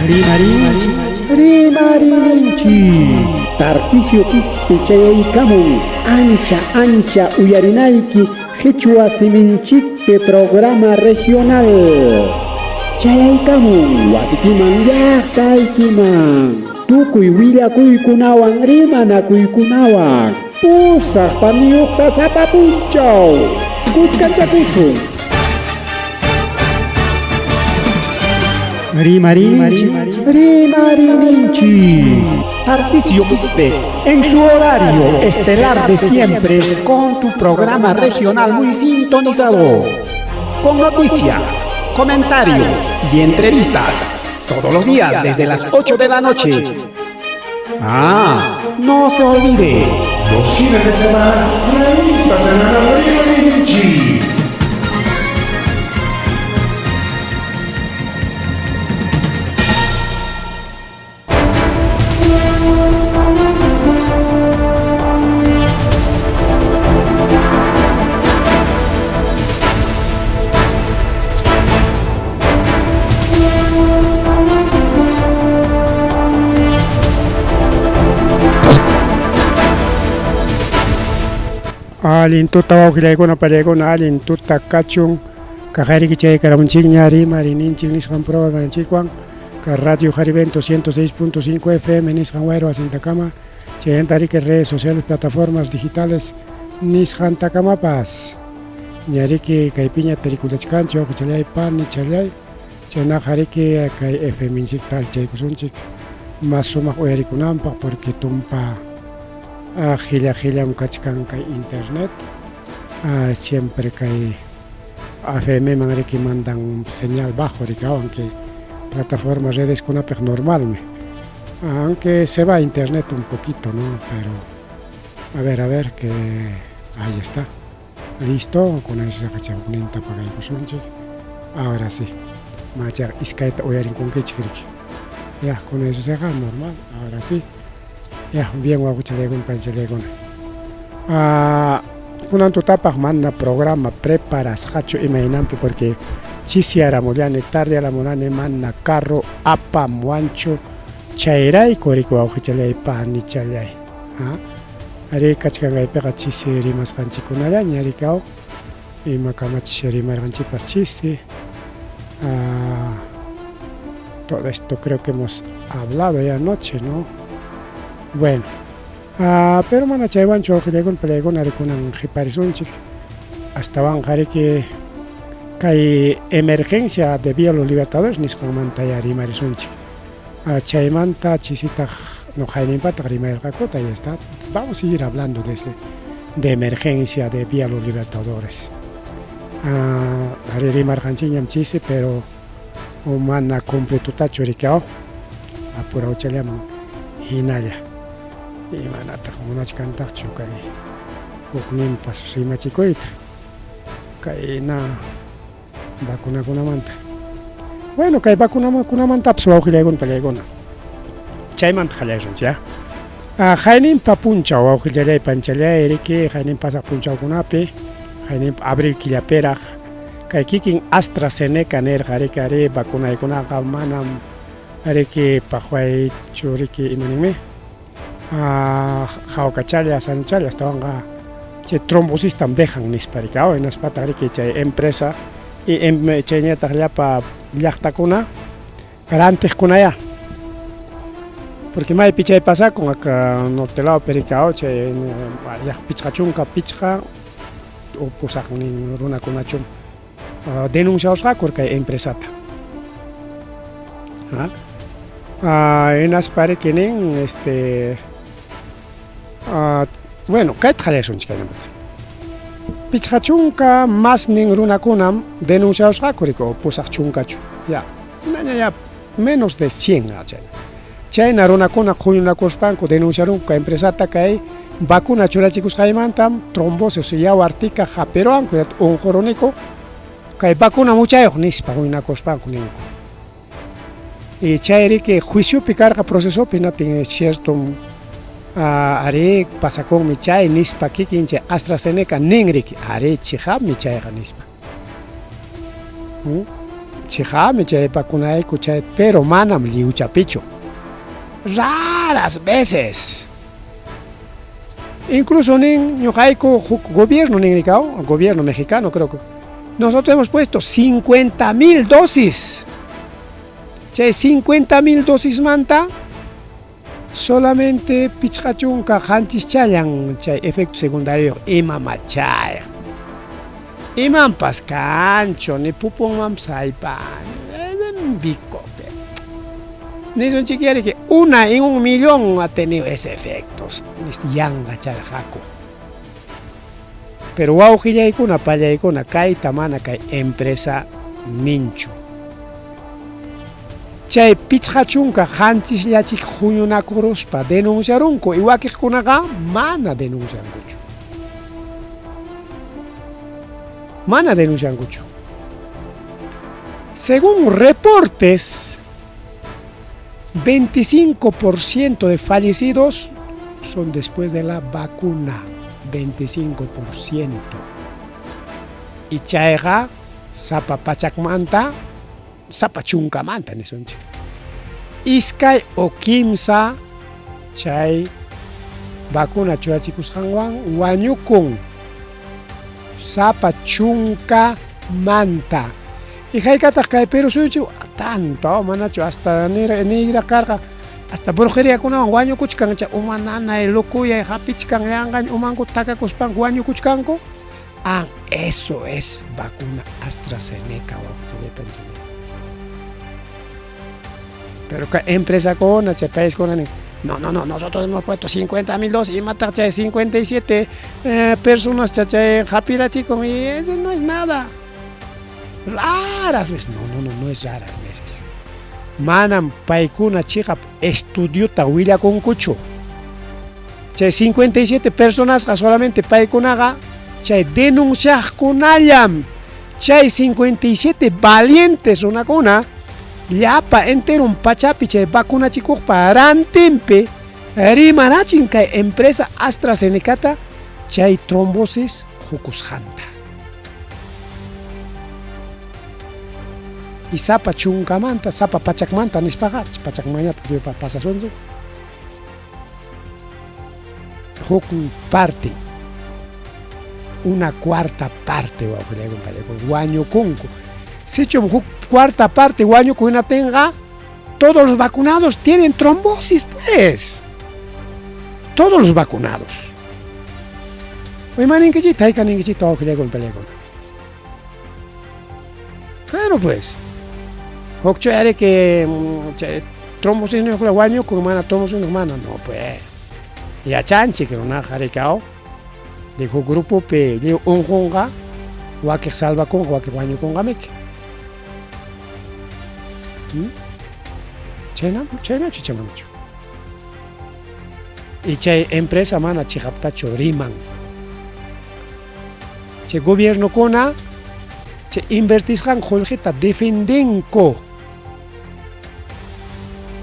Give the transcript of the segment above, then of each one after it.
Rimarinchik, rimarininchik. Tarcisio Quispe chayaykamun ancha ancha uyarinayki qhichwa siminchikpi programa regional. Chayaykamun wasikiman llaqtaykiman. Tukuy willakuykunawan rimanakuykunawan. Pusaq paniyuqta sapa punchaw. Kuskanchakusun. Rimarinchik, rimarininchik. Tarcisio Quispe, en su horario estelar de siempre, con tu programa regional muy sintonizado. Con noticias, comentarios y entrevistas. Todos los días desde las 8 de la noche. Ah, no se olvide. Los fines de semana, revista semanal Rimarinchik. Allin tuta wawqillaykuna pallaykuna allin tuta kachun kaqayriki chaykaramunchikña rimarininchik nisqan programanchikwan ka Radio Jarivento 106.5 FM nisqan wayra wasintakama chayanta riki redes sociales plataformas digitales nisqantakamapas ñariki kaypiña tarikulachkanchik wawqichalay panichalay chaynaqa riki kay FMnchikta alchaykusunchik mas sumaq uyarikunanpaq porque tumpa qilla qillam kachkan kay internet siempre kay FM man riki mandan señal bajo riki aunque plataformas redes kunapiq normalmi aunque se va internet un poquito, ¿no? Pero a ver que ahí está. Listo, con eso hukninta pagaykusunchik. Ahora sí. Machaqa iskayta uyarinkunkichik riki. Ya, con eso se normal. Ahora sí. Ya, bien wawqichallaykuna panichallaykuna. Kunan tutapaq mana programa preparasqachu imaynanpi porque chisiyaramullani tardearamunani mana carro apamuwanchu chayrayku riki wawqichallay panichallay. Ari kachkan kaypiqa chisi rimasqanchikkunallaña riki aw ima kamachisha rimarqanchikpas chisi. Todo esto creo que hemos hablado ya anoche, ¿no? Bueno, pero mana chaywanchu wawqillaykuna panillaykuna rikunan qhiparisunchik astawanqa riki kay emergencia de Vía Los Libertadores nisqanmanta ya rimarisunchik. Chaymanta chisitaq nuqayninpataq rimayarqakuta y está. Vamos a seguir hablando de ese de emergencia de Vía Los Libertadores. Ari rimarqanchikñam chisi pero mana completotachu riki aw apurawchallaman hinalla imanataq munachkantaqchu kay hukninpas rimachikuyta kayna vacunakunamanta. Bueno, kay vacunakunamantapas wawqillaykuna pallaykuna chaymanta qallaysunchik ya. Hayninpa punchaw wawqillallay panchallay riki haynin pasaq punchawkunapi hayninpa abril killapiraq kay kikin AstraZeneca nirqa riki ari vacunaykunaqa manam riki paqwaychu riki imaninmi hawkachalla sanuchalla astawanqa chay trombosistam dejan nispa riki aw hinaspataq riki chay empresa y chayñataq llapa llaqtakuna rantiqkunaya porque maypi chay pasakun acá norte lawpi riki aw chay 55 o pusaqnin runakunachum denunciawasqaku kay empresata. Hinaspa riki nin este bueno kayta qallaysunchik kaynamanta. 50 masnin runakunam denunciawasqaku riki o 80chu ya hinaña ya menos de 100 chayna. Chayna runakuna huñunakuspanku denunciarunku kay empresata kay vacuna churachikusqaymantam trombosis yawartika hapiruwanku unquruniku kay vacuna muchayuq nispa huñunakuspanku ninku. Y chay riki juiciopi karqa procesopi hinaptin cierto ari pasakunmi chay nispa kikin chay AstraZeneca nin riki ari chiqapmi chayqa nispa. Chiqami chay vacunayku chay, pero manam lliwchapichu. Raras veces. Incluso nin ñuqayku huk gobierno nin rikao, gobierno mexicano creo que. Nosotros hemos puesto 50.000 dosis. Chay 50.000 dosis manta solamente pichqa chunka qanchischallan chay efecto secundario ima machay. Imanpas kanchu, ni pupunmanpas haypan. Bico. Nisunchik que una en un millón ha tenido ese efecto. Yanqa charqaku. Pero wawqillaykuna, pallaykuna, kayta mana kay empresa ninchu. Chay pichqa chunka qanchisllachik huñunakuruspa denunciarunku y wakiqkunaqa mana denunciankuchu. Mana denunciankuchu. Según reportes, 25% de fallecidos son después de la vacuna. 25%. Y chayqa sapa pachakmanta, sapa chunkamanta nisunchik. Iskay o kimsa chay vacuna churachikusqanwan wañukun. Sapa chunka manta. Y haykataq kay Perú suyuchik tanto manachu hasta nira karqa hasta brujeriakunawan wañukuchkan chay uma nanay lukuyay hapichkan yanqañ umanku takakuspanku wañukuchkanku. Ah, eso es vacuna AstraZeneca. Pero que empresa con chay país con no, no, no, nosotros hemos puesto 50.000 dosis y matar chay 57 personas chay hapirachikun y eso no es nada. Raras veces, no, no, no, no es raras veces. Manam paykuna chiqap estudiota willakunkuchu. Chay 57 personasqa solamente paykunaqa chay denunciaqkunallam. Chay 57 valientes runakuna llapa enteron pachapi chay vacunachikuqpa rantinpi rimarachin kay empresa AstraZenecata chay trombosis hukusqanta. Y sapa chunkamanta, sapa pachakmanta nispaqa, pachakmañataq pasasunchik. Huk parte, una cuarta parte wañukunku. Sichum huk cuarta parte wañuku hinaptinqa, todos los vacunados tienen trombosis, pues. Todos los vacunados. Imaninkichita, haykaninkichita wawqillaykuna. Claro, pues. Hukchu que trombosis no wañuku mana trombosis no mana, no pues. Yachanchik runaqa rikao de huk grupopi lliw unqunqa wakiq salvakunqa wakiq wañukunqamiki. Chayna chaynachu icha manachu. Y chay empresa mana chiqaptachu riman. Chay gobiernokuna chay invertisqan qullqita defendenku.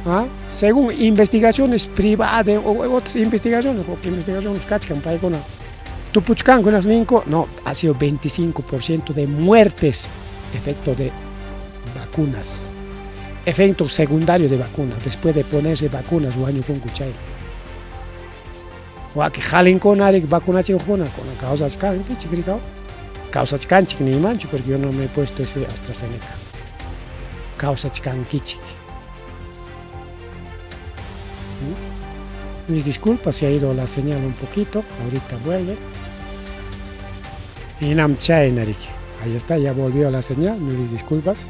¿Ah? Según investigaciones privadas o otras investigaciones, porque investigaciones kachkan paykuna tupuchkanku ninku, no, ha sido 25% de muertes efecto de vacunas. Efecto secundario de vacunas, después de ponerse vacunas wañukunku chay. Waki qhalinkuna arik vacunachikuqkuna kuna kawsachkankichik rikaw. Kawsachkanchik niymanchu porque yo no me he puesto ese AstraZeneca. Kawsachkankichik. Mis disculpas se ha ido la señal un poquito, ahorita vuelve. Inam chayna riki. Ahí está, ya volvió la señal, mis disculpas.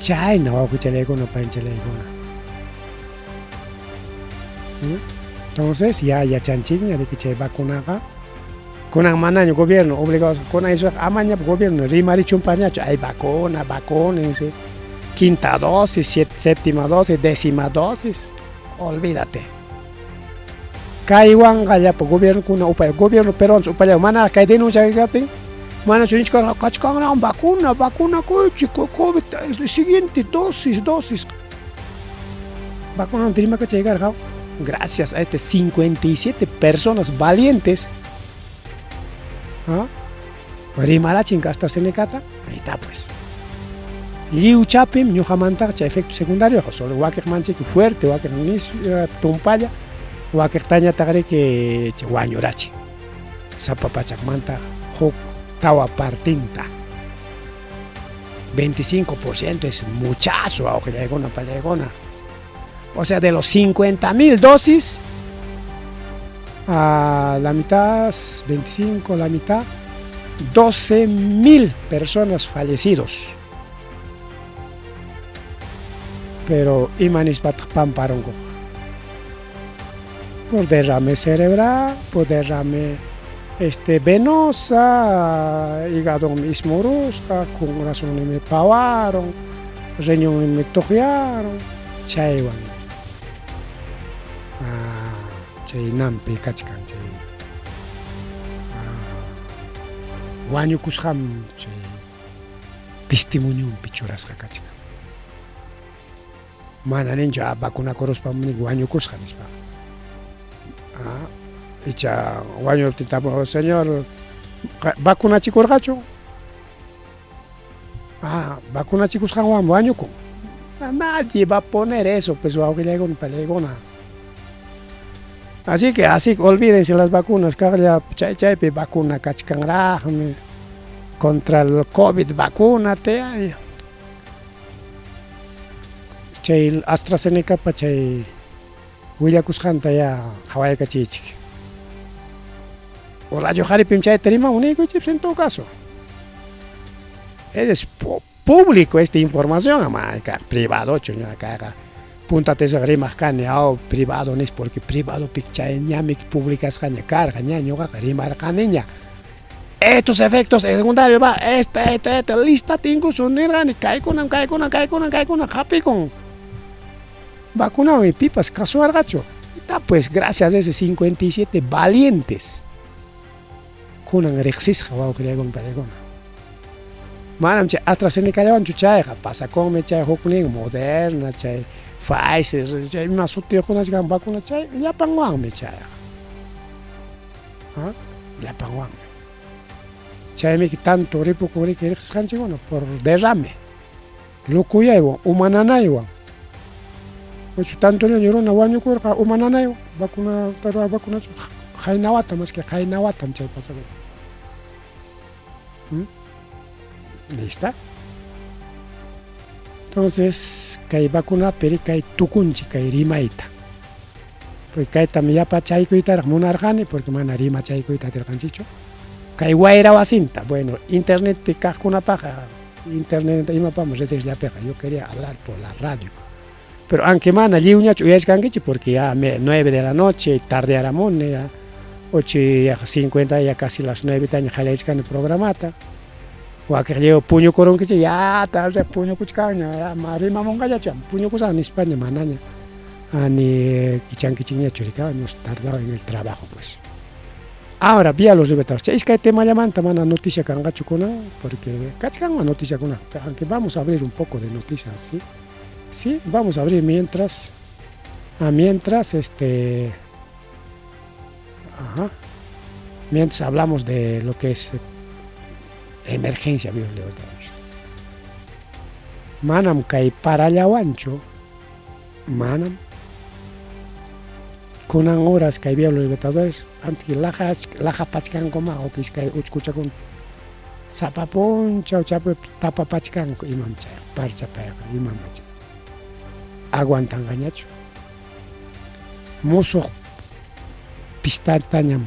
Chayna wawqichalaykuna panchalaykuna. Entonces ya yachanchikña riki chay vacunaqa kunan manaña gobierno obligado kunan eso amaña gobierno rimarichunpasñachu hay vacuna, vacúnense. Quinta dosis, séptima dosis, décima dosis. Olvídate. Kaywanqa llapa gobierno kuna upaya gobierno peruano upaya mana kay denuncia kaptin mana chunichkarqa kachkanraq vacuna, vacuna kuychik COVID, el siguiente dosis, dosis. Vacuna rimaka gracias a este 57 personas valientes. ¿Ah? Rimarachin AstraZenecata, ahí está pues. Lliwchapim ñuqamantaqa chay efecto secundarioqa, solo wakiqmanchiki fuerte, wakiq tumpalla, wakiqtañataqriki wañurachin. Sapa pachakmanta huk tawa partinta. 25% es muchazo, wawqillaykuna, pallaykuna. O sea, de los 50 mil dosis, a la mitad, 25, la mitad, 12 mil personas fallecidos. Pero ima nispataq pamparunku? Por derrame cerebral, por derrame venosa, hígadonmi ismurusqa, kunrasunnimi pawarun, riñonnimi tuqyarun, chaywan chay nampi kachkan chay wañukusqam chay testimonionpi churasqa kachkan. Mana ninchu vacunakuruspam wañukusqa nispa. Icha wañuruptin tapuq, señor, vacunachikurqachu? Vacunachikusqanwanmi wañukun. Nadie va a poner eso, pues wawqillaykuna, pallaykuna. Así que así olvídense las vacunas, kaqlla chay chaypi vacuna kachkanraqmi contra el COVID vacúnate. Ay. Chay AstraZenecapa chay willakusqanta ya qhawaykachiychik. O Radio Jaripim chayta rimamun niykuchik en todo caso. Es público esta información, ama privado kayqa punta tesaq rimaq kani aw privado nis porque privado pik chay ñami publicasqaña karqa ña ñuqaqa rimarqaniña. Estos efectos secundarios va, esto, esto, esto, listata incluso nirqani kaykunam, kaykunam, kaykunam, kaykunam hapikun. Vacunawan pipas kasuwarqachu. Está pues gracias a ese 57 valientes kunan riqsisqa wawqillaykuna pallaykuna. Manam chay AstraZenecallawanchu chayqa pasakunmi chay huknin Moderna, chay Pfizer, chay ima sutiyuqkunachkan vacuna chay llapanwanmi chayqa. Llapanwanmi. Chaymi tanto ripukun riki riqsisqanchikkuna por derrame, lukuyaywan, uma nanaywan. Ocho tanto ñañu runa wañukurqa uma nanaywan vacuna vacunachu qayna wata más que qayna watam chay pasakun. ¿Lista? Entonces, kay vacunapi kay tukunchik kay rimayta. Porque kaytam yapa chaykuytaraq munarqani porque mana rimachaykuyta atirqanchikchu. Kay wayra wasinta, bueno, internetpi kaqkunapaqa, internet imapam redesllapiqa, yo quería hablar por la radio. Pero aunque mana lliwñachu uyachkankichik porque ya 9 de la noche, tardearamuni ya 8:50 ya casi las 9 taña qallaychkani programata. Wakiq lliw puñukurunkichik ya tarde puñukuchkanña ya rimamunqallachu puñukusaq nispaña manaña ni kichankichikñachu rika hemos tardado en el trabajo pues. Ahora, vía los libertadores. Chay iskay temallamanta mana noticia kanqachu kunan porque kachkanman noticiakuna, aunque vamos a abrir un poco de noticias, ¿sí? Sí, vamos a abrir mientras, mientras ajá, mientras hablamos de lo que es emergencia Libertadores. Manam kay parallawanchu, manam kunan horas kay Vía Los Libertadores antes laja lajapachkankuma o iskay uchkuchakun sapa punchaw chapu tapapachkanku imam chay parchapayqa imam chay aguantanqañachu musuq pistatañam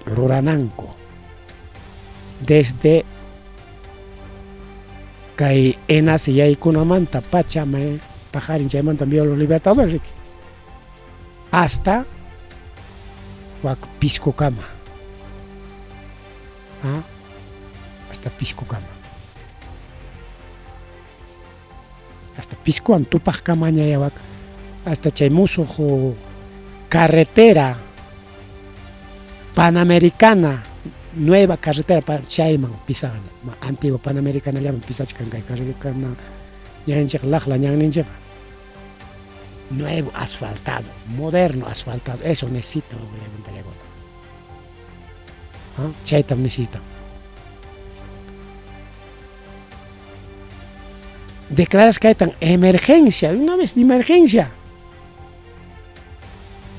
rurananku desde kay Enace yaykunamanta pacha paqarin chaymanta Vía Los Libertadores riki hasta wak Piscocama. Hasta Piscocama. Hasta Piscowan tupaqkamaña wak hasta chay musuq carretera panamericana, nueva carretera chayman pisaqña, antigua panamericana llaman pisachkan kay carretera ñanninchik laqla ñanninchikqa. Nuevo asfaltado, moderno asfaltado, eso necesita chaytam necesitan. Declaras kaytan emergencia, una vez emergencia.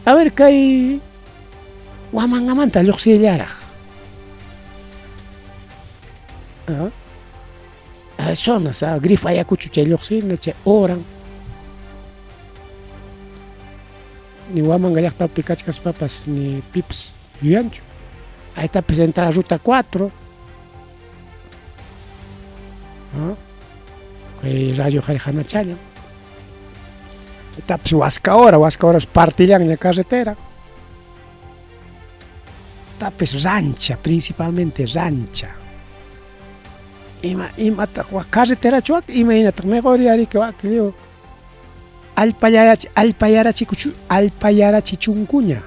A ver kay Huamangamanta lluqsillaraq. Ah, zonas, ah, grifo Ayacucho chay lluqsina chay horan. Ni Huamanga llaqtapi kachkaspapas ni pipas yuyanchu. Ahí entrar a ruta 4. ¿Ah? Kay rayo hanachalla. Tapis Huasca hora, Huasca hora partillan carretera. Tapis rancha, principalmente rancha. Ima imataq wak carreterachu wak imaynataq mejor yariki wak lliw allpayarachi allpayarachichunkuña.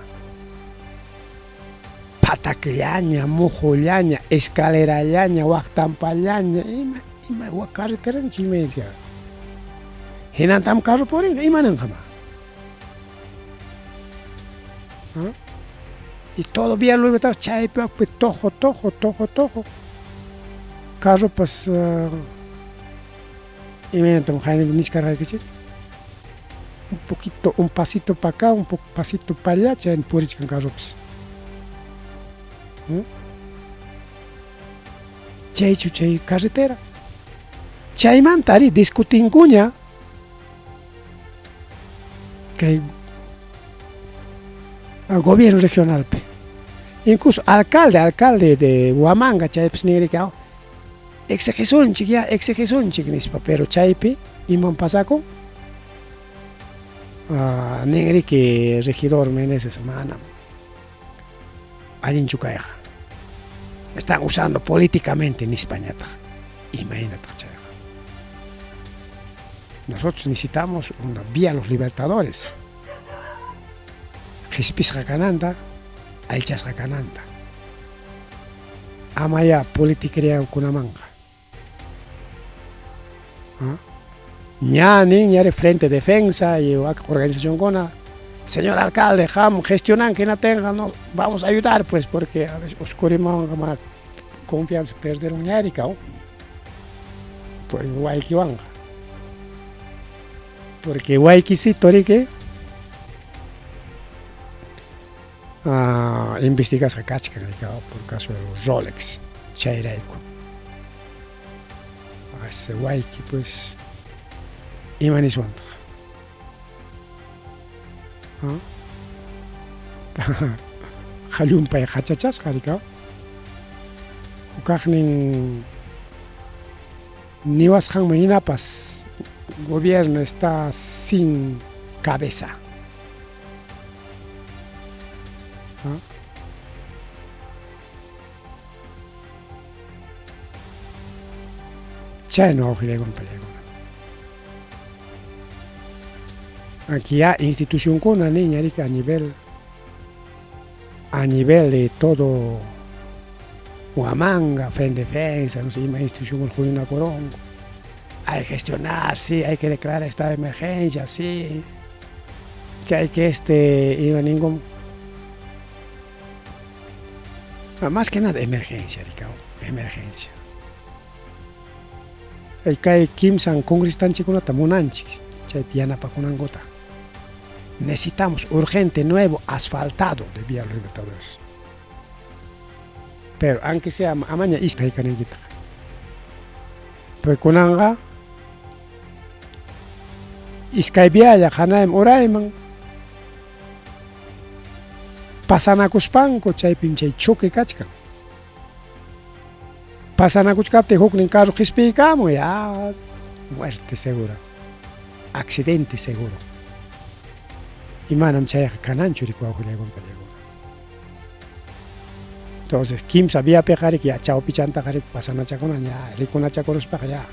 Pataklaña, muhullaña, escalerallaña, waqtampallaña, ima ima wak carreteraña imayna. Hinantam carro purin, imananqama. ¿Ah? Y todo vía Libertad, chaypi wakpi tojo, tojo, tojo, tojo. Carropas imaynatam nichkarqaykichik. Un poquito, un pasito para acá, un pasito para allá, chayna purichkan carropas. ¿Mm? Chaychu chay carretera. Chaymanta ari discutinkuña kay gobierno regionalpi. Incluso alcalde, alcalde de Huamanga chaypis ninrika exigisunchik ya, exigisunchik nispa, pero chaypi iman pasakun ninriki regidor Meneses manam allinchu kayqa. Están usando políticamente nispañataq. Imaynataq chayqa. Nosotros necesitamos una vía a los libertadores. Qhispisqa kananta, aychasqa kananta. Amaya politiquería-kunamanqa. ¿Ah? Ña nin ñari Frente Defensa y organización señor alcalde, ham gestionan que no tenga, no, vamos a ayudar pues porque a veces oscurimanqa confianza perder un ñarika, por waykiwanqa. Porque waykisito riki investigasqa kachkan por caso de los Rolex chayrayku. Ese wayki pues ima niswantaq. ¿Ah? Llumpay qachachasqa rikaw. Hukaqnin niwasqanman hinapas gobierno está sin cabeza. ¿Ah? Chayna wawqillaykuna panillaykuna. Aquí ya institucionkuna niña riki a nivel de todo Huamanga, Frente Defensa, no sé, ima institución huñunakuronku. Hay que gestionar, sí, hay que declarar estado de emergencia, sí. Que hay que iba ningún más que nada emergencia, Ricardo, emergencia. Kay kimsan congresistanchikkunata munanchik chaypi yanapakunankuta. Necesitamos urgente nuevo asfaltado de Vía Los Libertadores. Pero aunque sea amaña iskay kanaykitaq. Pues kunanqa iskay vialla hanayman urayman pasanakuspanku chaypim chay choque kachkan. Pasanakuchkaptin huknin carro qispiykamun ya muerte segura. Accidente seguro. Y manam chayqa kananchu riki wawqillaykuna panillaykuna. Entonces kimsa viapiqa riki ya chawpichantaqa riki pasanachakuna ña rikunachakuruspaqa ya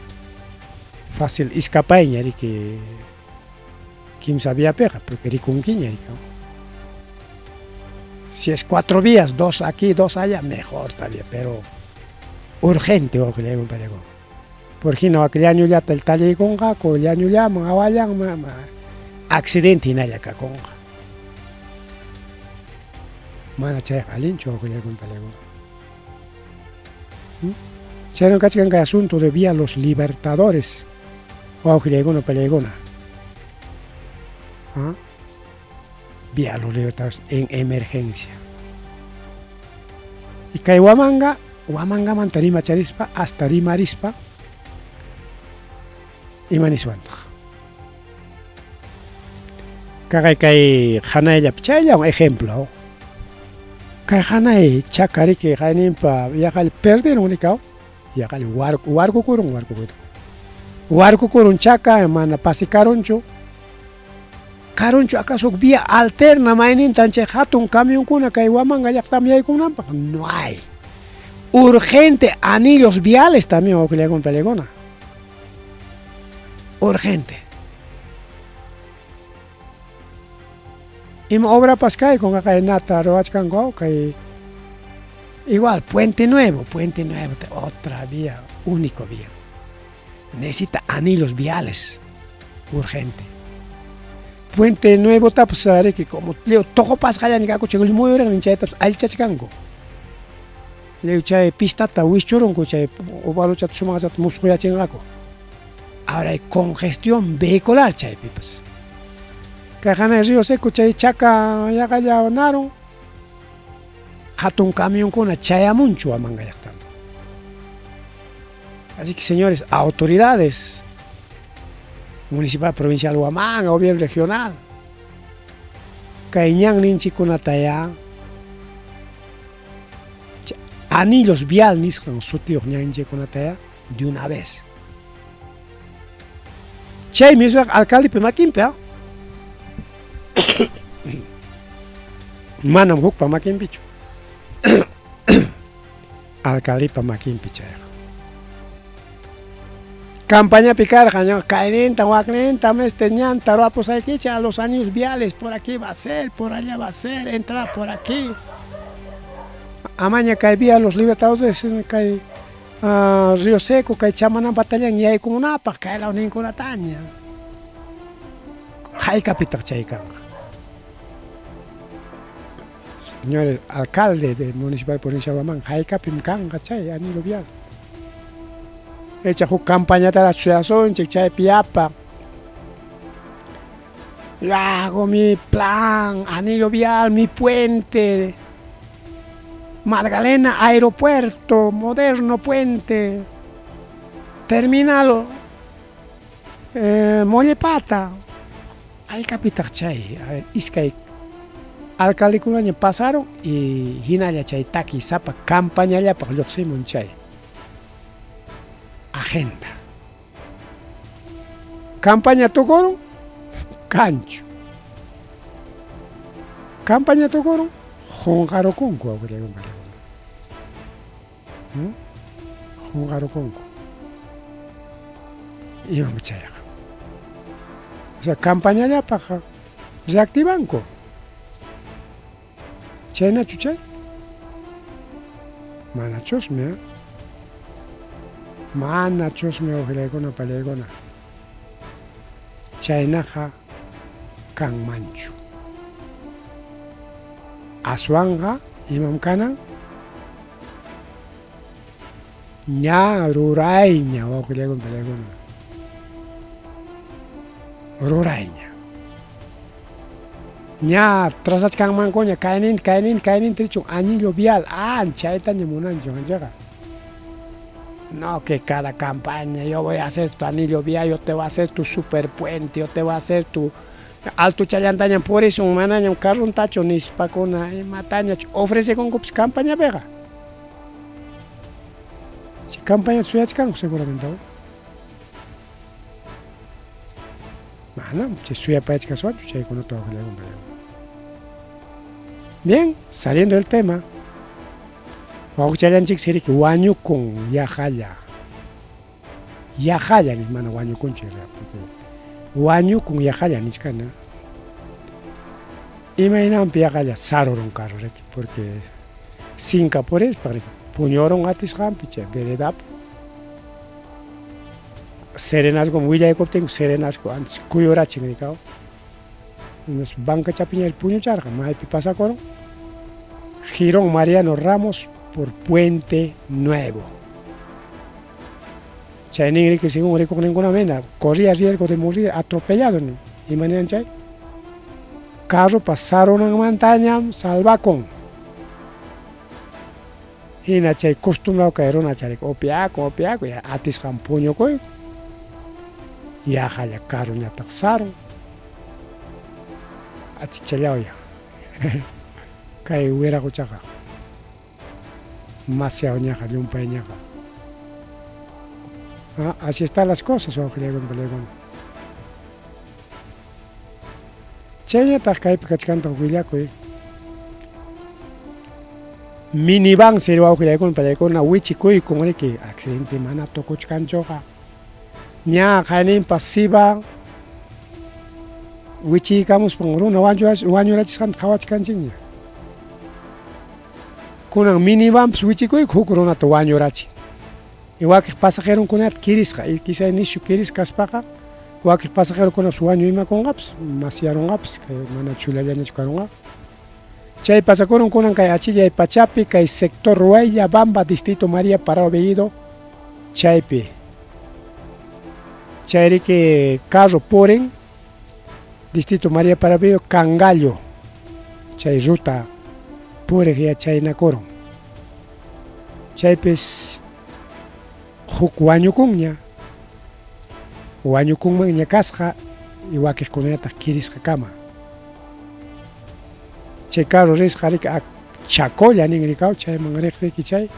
fácil escapayña riki kimsa viapiqa porque rikunkiña riki. Si es 4 vías, 2 aquí, 2 allá, mejor todavía, pero urgente wawqillaykuna panillaykuna. Por hina wak llañullata tallaykunqaku, llañullaman awallanman accidente hinalla kakunqa. Mana chayqa allinchu wawqillaykuna panillaykuna. Chayna kachkan kay asunto de Vía Los Libertadores. Wawqillaykuna pallaykuna. ¿Ah? Vía Los Libertadores en emergencia. Y kay Huamanga, Huamangamanta rimacharispa hasta rimarispa ima niswantaq. Kaqay kay hanayllapi chayllawan ejemplo. Kay hanay chaka riki qayninpa yaqalla perdieron nikaw. Yaqalla warkukurun warkukurun. Warkukurun chaka mana pasikarunchu. Karunchu acaso vía alterna maynintan chay hatun camionkuna kay Huamanga llaqtaman yaykunanpaq? No hay. Urgente anillos viales también wawqillaykuna pallaykuna. Urgente. Ima obrapas kaykun nata ruwachkanku kay igual Puente Nuevo, Puente Nuevo, otra vía, único vía. Necesita anillos viales, urgente. Puente Nuevo tapas riki como leo toqopasqallani kakuchik muyuriqnin chaytapas allchachkanku. Leo chay pistata wischurunku chay ovaluchata sumaqchata musquyachinqaku. Ahora hay congestión vehicular chaypipas. Kay hanay Río Seco chay chaka yaqalla narun hatun camionkuna chayamunchu Huamanga llaqtaman. Así que señores, autoridades municipal, provincial Huamanga, gobierno regional, kay ñanninchikkunataya anillos vial nisqan sutiyuq ñanninchikkunataya de una vez. Chaymi iswaqa alcaldepa makinpi, ¿ah? Manam hukpa makinpichu. Alcaldepa makinpi chayqa. Campañapi karqa, ña kayninta, wakninta, este ñanta ruwapusaykichik a los anillos viales, por aquí va a ser, por allá va a ser, entra por aquí. Amaña kay vía Los Libertadores, kay Río Seco, kay Chamanán batallón yaykunapaq, kay law ninkunataña. Haykapitaq chay kanqa. Señores, alcalde de municipal provincia de Huamanga, haykapim kanqa chay anillo vial. Echa huk campañataraq suyasunchik chaypi yapa. Yo hago mi plan, anillo vial, mi puente. Magdalena, aeropuerto, moderno puente. Terminal Mollepata. Haykapitaq chay, a ver, iskay alcaldekunaña pasaron y hinalla chay taki sapa campañallapaq lluqsimun chay agenda. Campaña tukurun, kanchu. Campaña tukurun, qunqarukunku wawqillaykuna. Qunqarukunku. Imam chayqa. O sea, campañallapaq reactivanku. Chaynachu chay? Manachusmi, ¿eh? Manachusmi wawqillaykuna pallaykuna. Chaynaqa kanmanchu. Aswanqa imam kanan? Ña rurayña wawqillaykuna pallaykuna. Rurayña. Ña trazachkanmankuña kayninta kayninta kayninta richun anillo vial, chaytaña munanchik ñuqanchikqa. No, que cada campaña yo voy a hacer tu anillo vial, yo te voy a hacer tu super puente, yo te voy a hacer tu alto challantaña purisun, manañam carruntachu nispakuna imatañachu ofrecekunkupas campañapiqa. Chay campaña suyachkanku seguramente. Manam chay suyapayachkaswanchu chaykunata wawqillaykuna. Bien, saliendo del tema, wawqichallanchik siriki wañukun yaqalla. Yaqalla ni mana wañukunchu porque wañukun yaqalla nichkana. Imaynanpi yaqalla sarurun carro riki porque sinka purispa riki puñurun atisqanpi chay veredapi. Serenazgo willaykuptinku serenazgo antes kuyurachin rikaw. Banca chapiña puñucharqa maypi pasakurun. Girón Mariano Ramos por Puente Nuevo. Chay ninriki según rikuqninkuna mina corría riesgo de morir atropellado nin. Ima niyan chay? Carropa sarunanmantañam salvakun. Hina chay costumbrado kay runa charik upiakun upiakun ya atisqan puñukuykun. Yaqalla carroñataq sarun. Achichallawya. Kay wiraquchaqa masiawñaqa llumpayñaqa. Ah, así están las cosas, wawqillaykuna palaykuna. Chayñataq kaypi kachkantaq willakuy. Minivan sir wawqillaykuna palaykuna wichikuykun riki accidente mana tukuchkanchuqa. Ña qayninpas siba wichiykamuspan runa wañurachisqanta qhawachkanchikña. Kunan minivanpas wichikuyku huk runata wañurachin. Y wakiq pasajeronkunata kirisqa, y quizá nishu kirisqa kaspaqa wakiq pasajerokunapas wañuymakunqapas, masyarunqapas, kay mana chulallañachu karunqa. Chay pasakurun kunan kay achillay pachapi kay sector Ruaylla Bamba distrito María Parado Bellido chaypi. Chayriki carro purin distrito María Parado Bellido Cangallo chay ruta puriq ya chaynakurun. Chaypis huk wañukunña wañukunmanña kasqa y wakiqkunataq kirisqa kama. Chay carro risqa riki a Chacolla nin rikaw chayman riqsiki chay.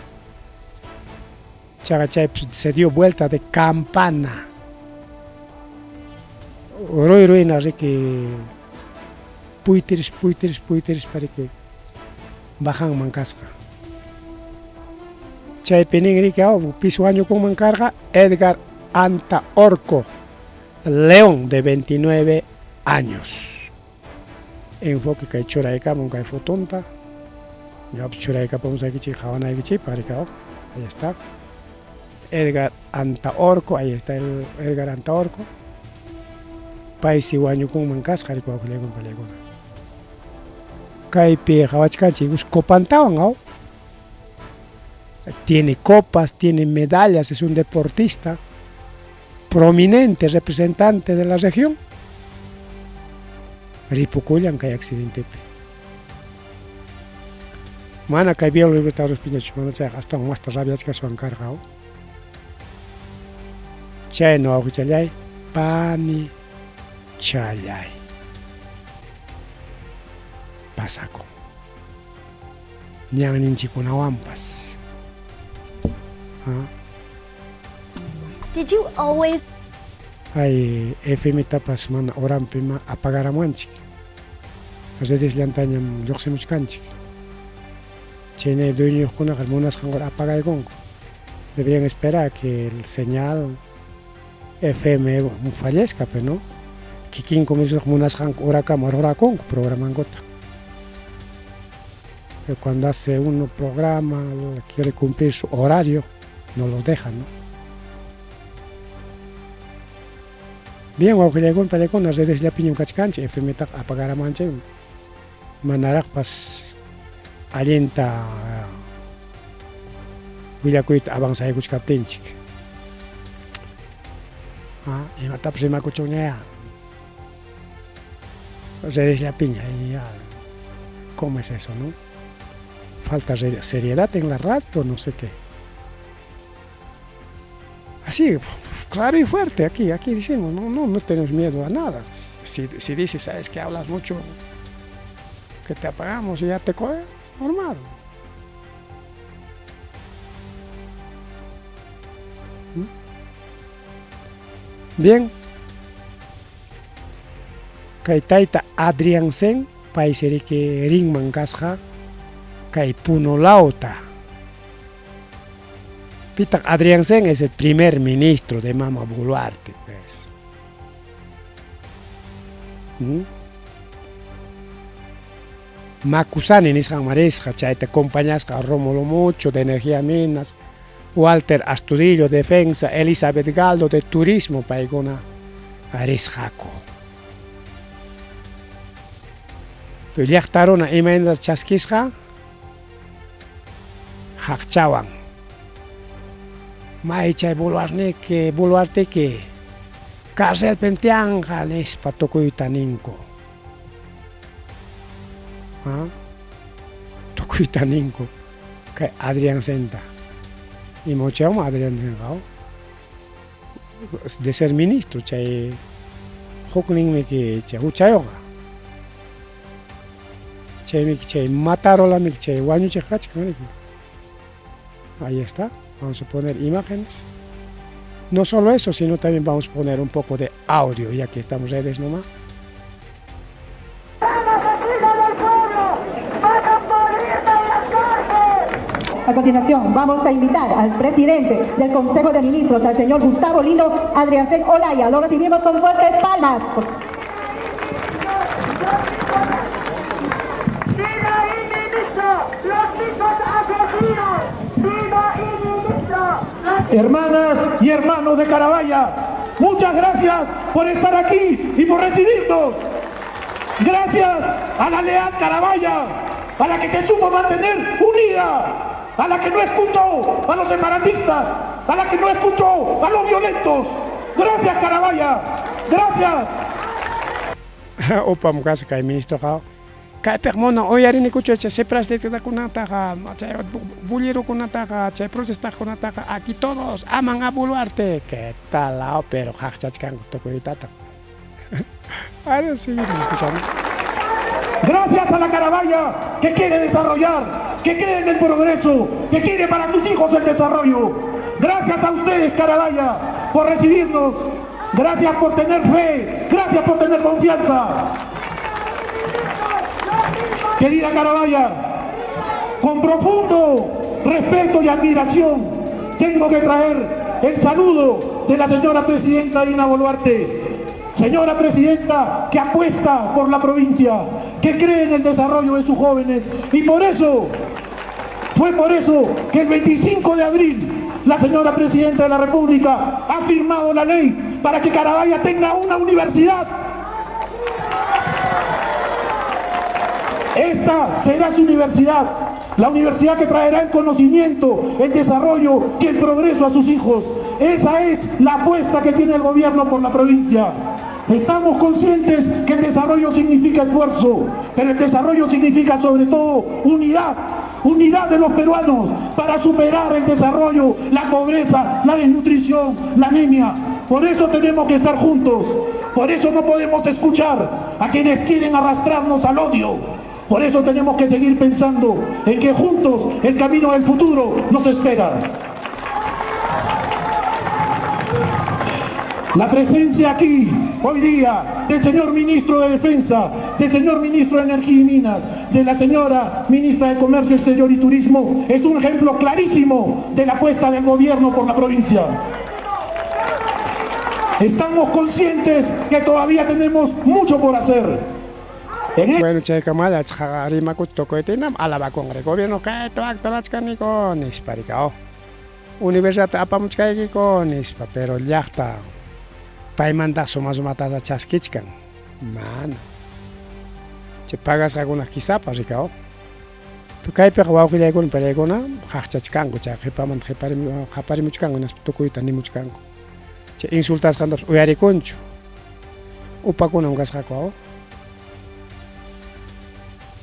Chaqa chaypi se dio vuelta de campana. Ruy ruyna riki puytiris puytiris puytirispa riki bajanman kasqa. Chaypi nin riki pis wañukunman karqa Edgar Anta Orco León de 29 años. Enfoque kay churaykamun kay fotonta. Ñuqapas churaykapumusaykichik qhawanaykichikpaq rikaw. Ahí está. Edgar Anta Orco, ahí está el Edgar Anta Orco. Paysi wañukunman kasqa riki wawqillaykuna palaykuna. Kaypi qhawachkanchik copantawan aw. Tiene copas, tiene medallas, es un deportista prominente representante de la región. Ripukullan kay accidentepi. Mana kay Vía Libertadores piñachu mana chayqa astawan masta rabiachkaswan karqa. Chayna wawqichallay pani challay. Pasakun. Ñanninchikkunawanpas. Ah. Did you always Ay FM tapas mana horanpi ma apagaramuwanchik. Redes llantañam lluqsimuchkanchik. Chayna dueñoyuqkunaqa munasqan hora apagaykunku. Deberían esperar que el señal FM fallezca, pero no. Kikinku mismo munasqanku horakama rurakunku programankuta. Cuando hace uno programa, quiere cumplir su horario, no los dejan, ¿no? Bien, wawqillaykuna palaykuna redes llapiñam kachkanchik FM taqa apagaramuwanchik manaraqpas allinta willakuyta avanzaykuchkaptinchik. Ah, imatapas rimakuchunñayá. Redes llapiña ya. ¿Cómo es eso, no? Falta seriedad en la radio, no sé qué. Así, claro y fuerte, aquí, aquí decimos, no, no, no tenemos miedo a nada. Si, si dices, sabes que hablas mucho, que te apagamos y ya te coge, normal. ¿Mm? Bien. Kay tayta Adrianzen paysi riki rinman kasqa kay Puno lawta. Pitaq Adrianzen es el primer ministro de Mama Boluarte, pues. ¿Mm? Macusani nisqanman risqa chayta compañasqa Rómulo Mucho de Energía Minas, Walter Astudillo Defensa, Elizabeth Galdo de Turismo paykuna risqaku. Pero llaqta runa imaynata chaskisqa haqchawan. May chay Boluarniki, Boluarteki carcelpim tiyanqa nispa tukuyta ninku. ¿Ah? Tukuyta ninku kay Adriansenta. Ima huchaywanmi Adriansenqa de ser ministro chay hukninmiki chay huchayuqqa. Chaymiki chay matarolamiki chay wañuchiq kachkan riki. Ahí está. Vamos a poner imágenes. No solo eso, sino también vamos a poner un poco de audio, ya que estamos redes nomás. A continuación, vamos a invitar al presidente del Consejo de Ministros, al señor Gustavo Lindo Adrianzén Olaya. Lo recibimos con fuertes palmas. ¡Viva el ministro! ¡Los mismos asesinos! ¡Viva el ministro! Hermanas y hermanos de Carabaya, muchas gracias por estar aquí y por recibirnos. Gracias a la leal Carabaya, a la que se supo mantener unida, a la que no escuchó a los separatistas, a la que no escuchó a los violentos. Gracias, Carabaya. Gracias. Upam kasqa kay ministroqa kaypiq mana uyarinikuchu chay separatistakunataqa chay bullerokunataqa chay protestaqkunataqa aquí todos aman a Boluarte qué tal pero qaqchachkanku tukuytataq. Ahora seguimos escuchando. Gracias a la Carabaya que quiere desarrollar, que cree en el progreso, que quiere para sus hijos el desarrollo. Gracias a ustedes, Carabaya, por recibirnos. Gracias por tener fe, gracias por tener confianza. Querida Carabaya, con profundo respeto y admiración, tengo que traer el saludo de la señora presidenta Dina Boluarte. Señora presidenta, que apuesta por la provincia, que cree en el desarrollo de sus jóvenes y por eso, fue por eso que el 25 de abril la señora presidenta de la República ha firmado la ley para que Carabaya tenga una universidad. Esta será su universidad, la universidad que traerá el conocimiento, el desarrollo y el progreso a sus hijos. Esa es la apuesta que tiene el gobierno por la provincia. Estamos conscientes que el desarrollo significa esfuerzo, pero el desarrollo significa sobre todo unidad, unidad de los peruanos para superar el desarrollo, la pobreza, la desnutrición, la anemia. Por eso tenemos que estar juntos, por eso no podemos escuchar a quienes quieren arrastrarnos al odio. Por eso tenemos que seguir pensando en que juntos el camino del futuro nos espera. La presencia aquí, hoy día, del señor ministro de Defensa, del señor ministro de Energía y Minas, de la señora ministra de Comercio Exterior y Turismo, es un ejemplo clarísimo de la apuesta del gobierno por la provincia. Estamos conscientes que todavía tenemos mucho por hacer. Bueno, chaykamalla achka rimakuch tukuytinam alabakunqa gobierno kayta wakta rurachkaniku nispa rika universidadta apamuchkaykiku nispa pero llaqta paymanta suma sumataqa chaskichkan mana chay pagasqakuna quisapas rika kaypiqa wawqillaykuna pallaykuna qaqchachkanku chay qhipamanta qhaparimuchkanku hinaspa tukuyta nimuchkanku chay insultasqantapas uyarikunchu upakunam kasqaku.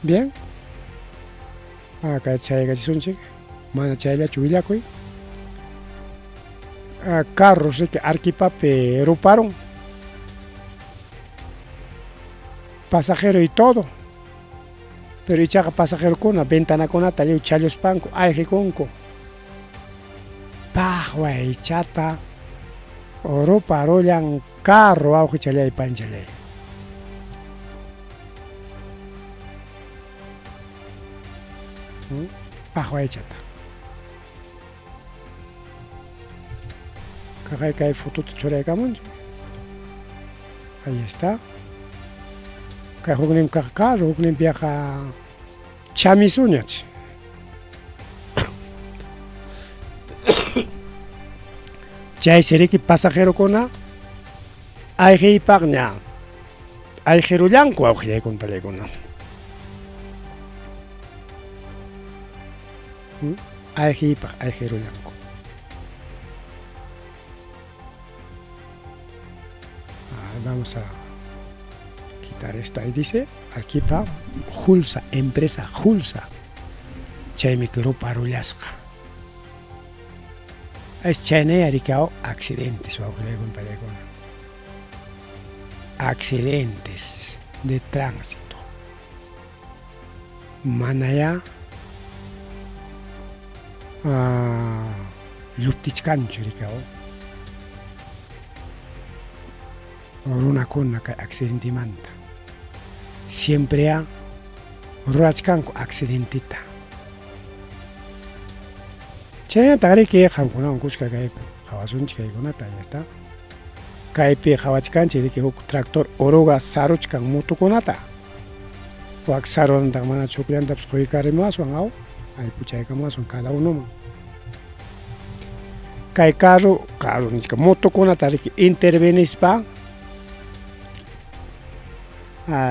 Bien. Kayta sayaykachisunchik mana chayllachu willakuy. Carros riki Arequipapi ruparun. Pasajero y todo. Pero ichaqa pasajerokuna ventanakunata lliw challuspanku ayqikunku. Paqway chata ruparullan carro wawqichallay panchallay. Paqway chata. Kaqay kay fotuta churaykamunchik. Ahí está. Kay huknin kaq carro, hukninpiqa chamisuñach. Chaysi riki pasajerokuna ayqiypaqña ayqirullanku wawqillaykuna pallaykuna. Ayqiypaq ayqirullanku. Vamos a quitar esto. Ahí dice Arequipa, Julsa, empresa Julsa. Chaymi ruparullasqa. Es chaynay rikao accidentes, wawqillaykuna. Accidentes de tránsito. Manayá lluptichkanchu rikao runakuna kay accidentemanta. Siempre a rurachkanku accidentita. Chaynataq riki qamkunawan kuska kaypi qhawasunchik kaykunata, ahí está. Kaypi qhawachkanchik riki huk tractor oruga saruchkan mutukunata. Wak sarunantaq mana chukllantapas quykarimuwaswan aw aypuchaykamuwaswan cada unoman. Kay carro, carro nichka motokunata riki intervenispa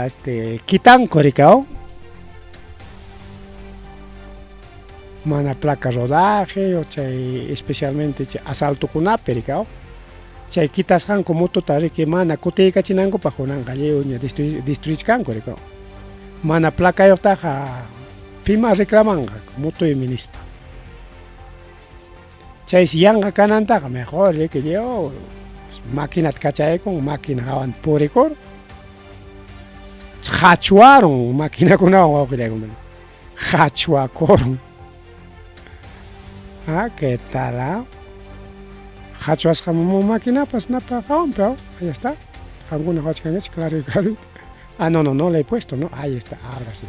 este kitanku riki aw mana placa rodaje o chay especialmente chay asaltokunapi riki aw chay kitasqanku motota riki mana kutiykachinankupaq kunanqa lliwña destruichkanku riki aw mana placayuqtaqa pima reclamanqa motoymi nispa. Chaysi yanqa kanantaqa mejor riki lliw maquinata kachaykun máquina hawan purikur qhachwarun maquinakunawan wawqillaykuna qhachwakurun. Ah, ¿qué tal? Ah? Qhachwasqa maquinapas napa hawanpi, ahí está. Qamkuna qhawachkankichik claro y clarito. Ah, no, no, no le he puesto, ¿no? Ahí está, ahora sí.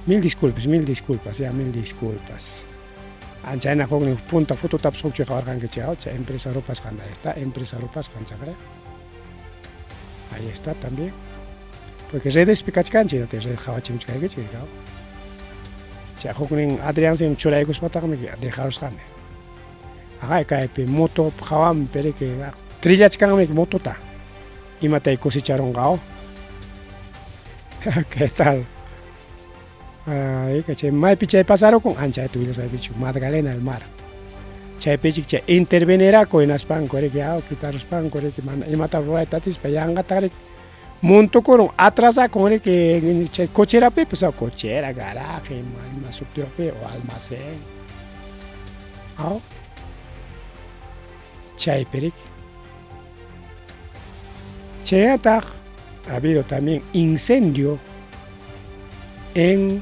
Mil disculpas, mil disculpas, ya, mil disculpas. Anchayna huknin punta fototapas hukchu qhawarqankichik, chay empresa rupasqan, ahí está, empresa rupasqan chaqra. Ahí está también. Porque redespi kachkanchik, red qhawachimuchkaykichik, chay huknin Adrián sim churaykuspataqmi dejarusqani. Aqay kaypi moto hawanpi riki trillachkanmi motota. Imatay cosecharunqa. ¿Qué tal? Ay, chay maypi chay pasarukun anchayta willasqaykichik Magdalena del Mar. Chaypichik chay interveniraku hinaspanku riki aw quitaruspanku riki mana imata rurayta atispa yanqataq riki montokurun atrasakun riki chay cocherapipas cochera, garaje, ima ima sutiyuqpi o almacén. Aw chaypi riki. Chaynataq ha habido también incendio en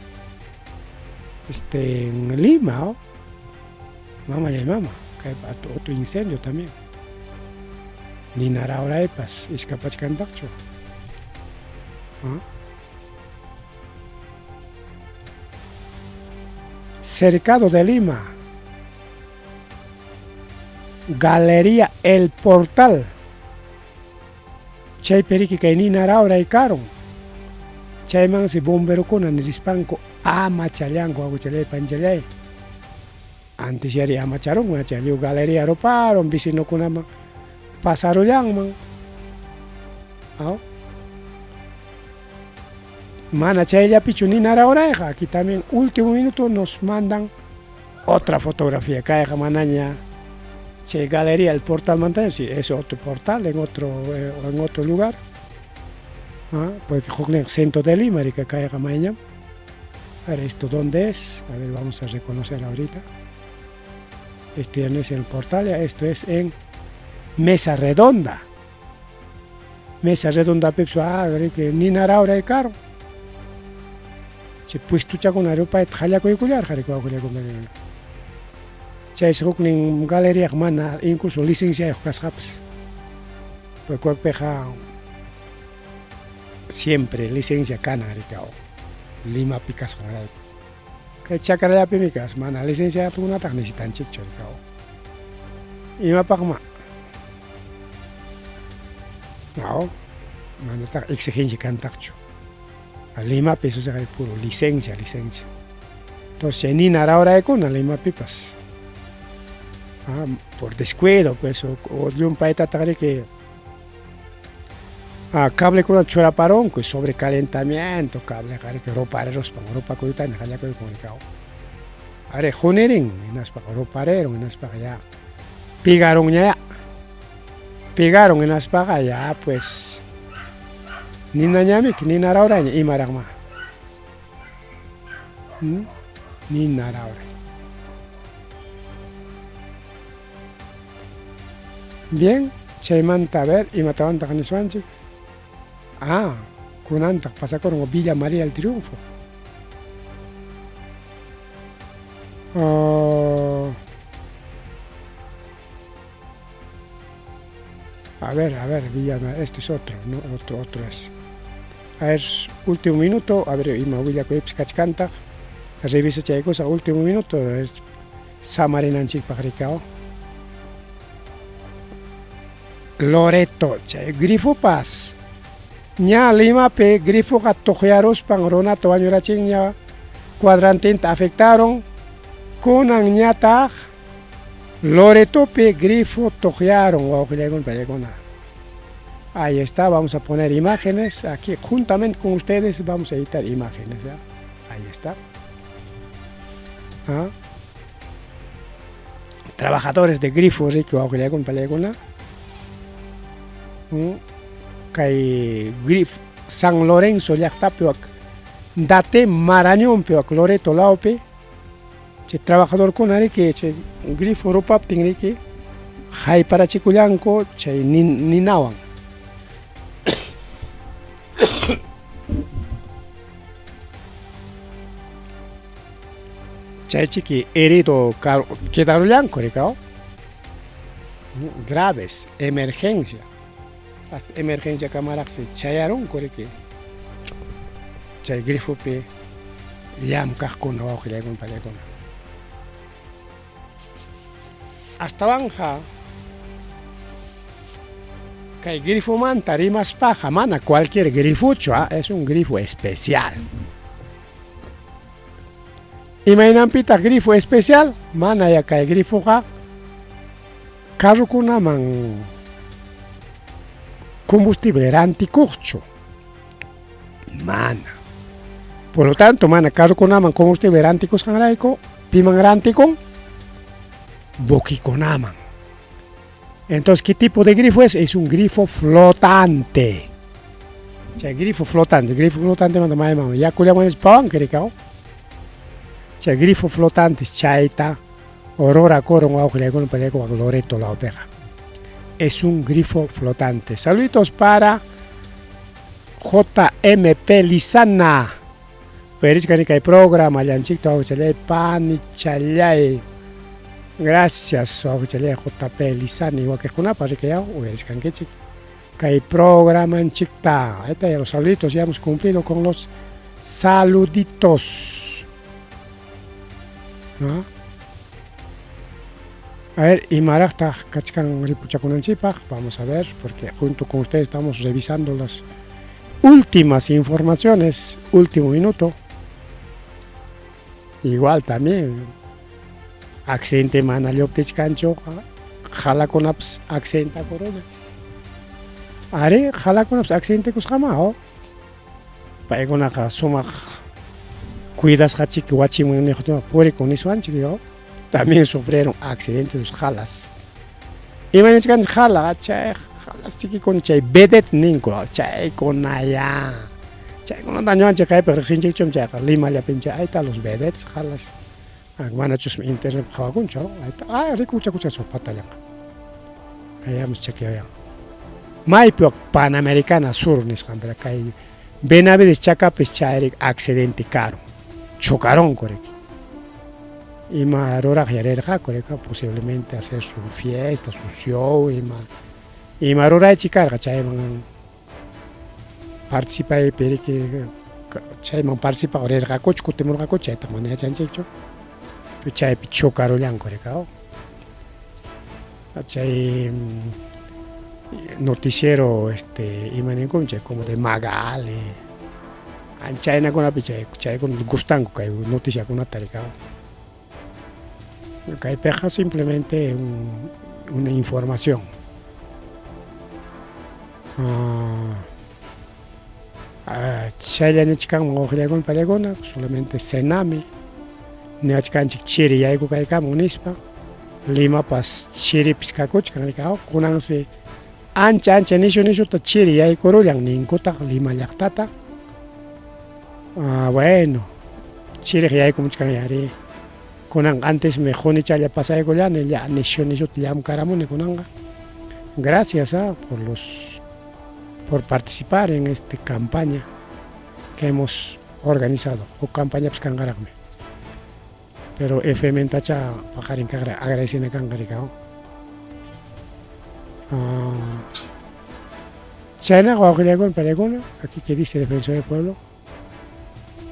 este en Lima, ¿oh? Mama le mama, otro incendio también. Ninarauraypas iskapachkantaqchu. ¿Ah? Cercado de Lima. Galería El Portal. Chaypi riki kay ninarauray karun. Chaymansi bomberokuna nirispanku amachallanku aguchalay panchalay. Antes yari amacharunman chay lliw galería ruparun vecinokunaman pasarullanman. Aw. Mana chayllapichu ninaraurayqa, aquí también último minuto nos mandan otra fotografía. Kayqa manaña chay galería El Portal Montaña, sí, es otro portal en otro lugar. Ah, porque huknin centro de Lima, rika kayqa mayñam. A ver, ¿esto dónde es? A ver, vamos a reconocer ahorita. Esto ya no es en el portal, ya esto es en Mesa Redonda. Mesa Redonda pipsu, ah, riki ninarauray karun. Chay puestuchakuna rupayta qallakuykullarqa riki wawqillaykunata. Chaysi huknin galeriaqa mana incluso licenciayuq kasqapas. Porque wakpiqa siempre licencia kanan riki Limapi kasqanrayku. Kay chakrallapimi kas mana licenciakunataq necesitanchikchu riki. Imapaqma? No, manataq exigencia kantaqchu. Limapi eso se puro licencia, licencia. Entonces, chay ninarauraykuna Limapipas. Ah, por descuido, pues, o llumpaytataq riki cablekuna churaparunku sobrecalentamiento, cableqa riki rupariruspan rupakuytaña qallakuyku riki. Are hunirin hinaspaqa ruparirun hinaspaqa ya pigarunña ya. Pigaron hinaspaqa ya pues Ninañamiki, nina rawrayña imaraqmá. Hmm? Nina rawray. Bien, chaymanta a ver, imatawantaq niswanchik? Ah, kunantaq pasakurun Villa María el Triunfo. Oh. A ver, a ver, Villa, este es otro, no, otro, otro es. A ver, último minuto, a ver, ima willakuypis kachkantaq, revisa chaykusa, último minuto, es samarinanchikpaq rikao. Loreto, chay grifopas. Ña Limapi grifoqa tuqyaruspan runata wañurachinña, cuadrantinta afectaron, kunan ñataq Loretopi grifo tuqyaron, wawqillaykuna paykuna. Ahí está, vamos a poner imágenes aquí, juntamente con ustedes vamos a editar imágenes, ¿ya? Ahí está. ¿Ah? Trabajadores de grifo, riki wawqillaykuna paykuna. Kay grifo San Lorenzo llaqtapi wak Date Marañonpi wak Loreto lawpi chay trabajadorkuna riki chay grifo rupaptin riki hayparachikullanku chay ninawan. Chay chiki herido quedarullanku rikao. Graves, emergencia. Hasta emergencia kamaraqsi chayarunku riki. Chay grifopi llamkaqkuna wawqillaykuna pallaykuna. Astawanja kay grifomanta rimaspaqa mana cualquier grifochu, ¿ah? Es un grifo especial. Imaynanpitaq grifo especial? Mana ya kay grifoqa carrokunaman combustible rantikuqchu. Mana. Por lo tanto, mana carrokunaman combustible rantikusqanrayku, piman rantikun? Boquikunaman. Entonces, ¿qué tipo de grifo es? Es un grifo flotante. Chay grifo flotante, grifo flotante manta mayman yakullaman pawan kirikao. Chay grifo flotante chayta aurora coron wawqillaykuna payllaykuna wak Loreto lawpiqa. Es un grifo flotante. Saluditos para JMP Lizana. Perichka kay programa llanchikta wawqichalay panichalay. Gracias wawqichalay JP Lizana wakiqkunapa rikayaw uyarishkankichik. Kay programanchikta. Ahí está, ya los saluditos, ya hemos cumplido con los saluditos. ¿No? A ver, imaraqtaq kachkan ripuchakunanchikpaq, vamos a ver, porque junto con ustedes estamos revisando las últimas informaciones, último minuto. Igual también, accidente mana lluptichkanchu, jalakunapas accidente corona. Ari, jalakunapas accidente kusqama, oh. Paykunaqa sumaq cuidasqachik wachiman niqtuna purikun niswanchik, yo. También sufrieron accidentes sus jalas. Imaynachkanchik jala, chay jalas chikikuna chay vedette ninku, chaykunaya. Chaykunata ñuqanchik kaypi riqsinchikchum chayqa Limallapim chay ahí está los vedettes jalas. Manachus internet qhawakunchu, ahí está, ah, rikuchakuchaspa patallanqa. Hayamos chequeayan. Maypi wak Panamericana Sur nisqan, pero kay Benavides chakapis chayri accidente karun. Chocaronku riki. Ima ruraq yarirqaku rika posiblemente hacer su fiesta, su show, ima ima ruraychik karqa chayman participaypi riki chayman participaq rirqakuchu kutimurqakuchu chayta mana yachanchikchu. Chaypi chocarullanku rika. Chay noticiero este ima ninkum chay como de Magali. Chaynakunapi chay chaykuna gustanku kay noticiakunata rika. Kaypiqa simplemente una información. Chayllañachkanman wawqillaykuna pallaykuna solamente Sename niwachkanchik chiri yaykukaykamun nispa. Limapas chiripis kakuchkan rika kunansi Ancha ancha nishu nishuta chiri yaykurullan ninkutaq Lima llaqtata. Ah, bueno, chiriq yaykumuchkan yari. Kunanqa antesmi qunichalla pasaykullani lla nishu nishuta llamkaramuni kunanqa. Gracias ah, por los por participar en esta campaña que hemos organizado. Huk campañapas kanqaraqmi. Pero FM-tacha paqarin kaqra agradecina kanqa rikaw. Ah, chaynaqa wawqillaykuna palaykuna, aquí que dice Defensor del Pueblo.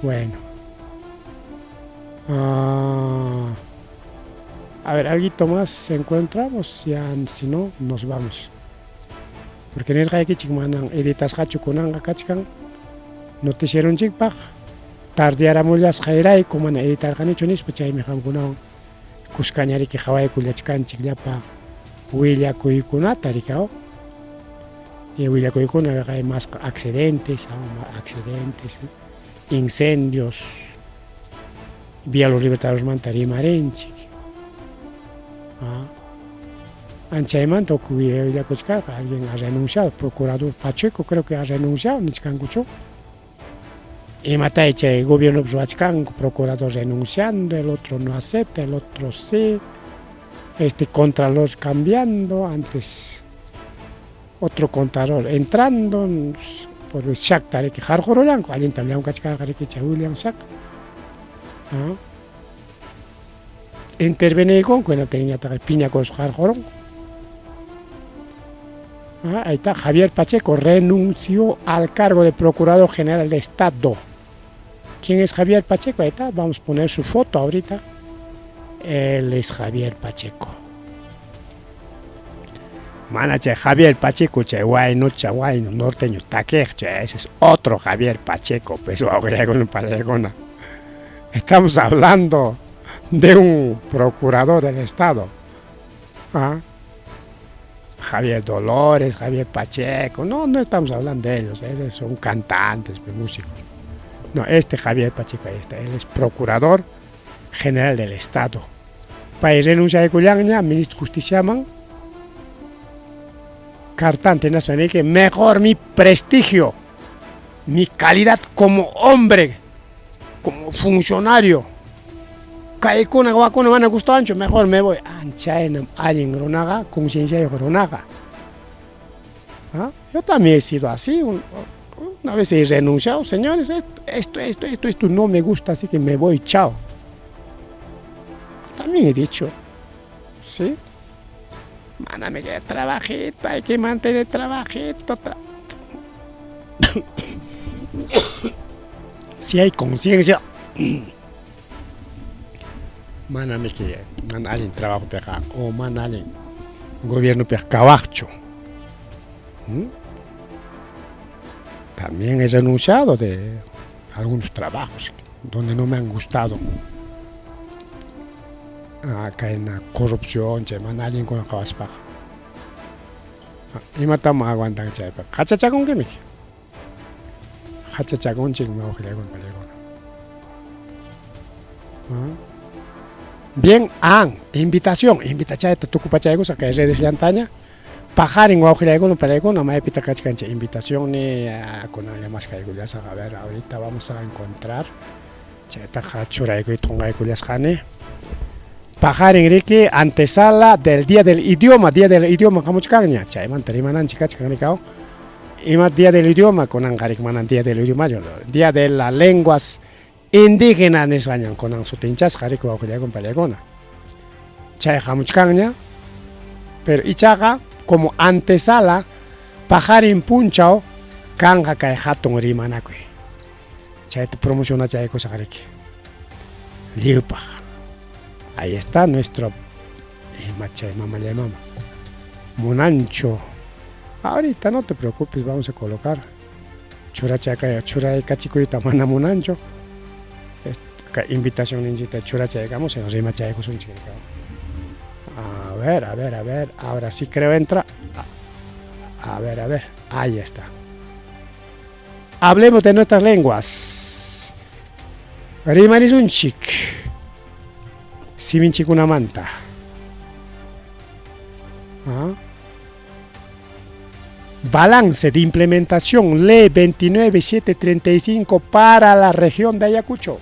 Bueno. Ah, a ver, alguito más encontramos, ya si no, nos vamos. Porque nirqaykichik manan editasqachu kunanqa kachkan noticieronchikpaq tardearamullasqayrayku mana editarqanichu nispa chaymi qamkunawan kuskaña riki qhawaykullachkanchik llapa willakuykunata rikaw. Y willakuykuna hay más accidentes, accidentes, incendios, Vía Los Libertadores rimarinchik. Ah. Anchaymanta willakuchkarqa alguien ha renunciado, procurador Pacheco creo que ha renunciado, nichkankuchu. Imatay chay gobierno ruwachkanku, procurador renunciando, el otro no acepta, el otro sí, este contralor cambiando, antes otro contralor entrando, por el Shakhtar que harqurullanku, allintam llamkachkarqa riki chay William Shack. Ah. Interveniykunku hinaptinñataq piñakuspa harqurunku. Ah, ahí está, Javier Pacheco renunció al cargo de Procurador General de Estado. ¿Quién es Javier Pacheco? Ahí está, vamos a poner su foto ahorita. Él es Javier Pacheco. Mana chay Javier Pacheco, chay wayno, chay wayno, norteño, takiq, chay, ese es otro Javier Pacheco, pues, Estamos hablando de un procurador del Estado. ¿Ah? Javier Dolores, Javier Pacheco, no, no estamos hablando de ellos, esos son cantantes, músicos. No, este Javier Pacheco, ahí está, él es procurador general del Estado. Pay renunciaykullanña, ministro de Justicia man, cartante que mejor mi prestigio, mi calidad como hombre, como funcionario. Kaykuna wakuna mana gustawanchu, mejor me voy. Anchaynam allin runaqa, concienciayuq runaqa. ¿Ah? Yo también he sido así. Una vez he renunciado, señores, esto, esto, esto, esto no me gusta, así que me voy, chao. También he dicho, ¿sí? Mándame que trabajito, hay que mantener trabajito. Si hay conciencia, manami que mana allin trabajo piqa o mana allin gobierno piqa kawaqchu. ¿Mm? También he renunciado de algunos trabajos donde no me han gustado. Acá en la corrupción, chay mana allinkuna qhawaspaqa. Imatam aguantan chaypaq. Qachachakunkimiki. Qachachakunchikmi wawqillaykuna palaykuna. Bien, an, invitación, invitachayta tukupachaykusaq kay redes llantaña. Paqarin wawqillaykuna palaykuna maypita kachkanchik invitación ni kunanlla maskaykullasaq. A ver, ahorita vamos a encontrar. Chaytaqa churaykuyta qunqaykullasqani. Paqarin riki antesala del Día del Idioma, Día del Idioma hamuchkanña. Chaymanta rimananchik kachkan rikaw. Ima Día del Idioma kunanqa riki manan Día del Idioma, Día de las Lenguas Indígenas nisqañan kunan sutinchasqa riki wawqillaykuna palaykuna. Chay hamuchkanña, pero ichaqa como antesala paqarin punchaw kanqa kay hatun rimanakuy. Chayta promocionachaykusaq riki. Lliwpaq. Ahí está nuestro ima chay mamallay mama. Munancho. Ahorita no te preocupes, vamos a colocar. Churachakaya churaykachikuyta mana munancho. Invitación ninchikta churachaykamus, rimachaykusunchik. A ver, a ver, a ver. Ahora sí creo entra. A ver, a ver. Ahí está. Hablemos de nuestras lenguas. Rimarisunchik. Siminchikunamanta. ¿Ah? Balance de implementación Ley 29735 para la región de Ayacucho.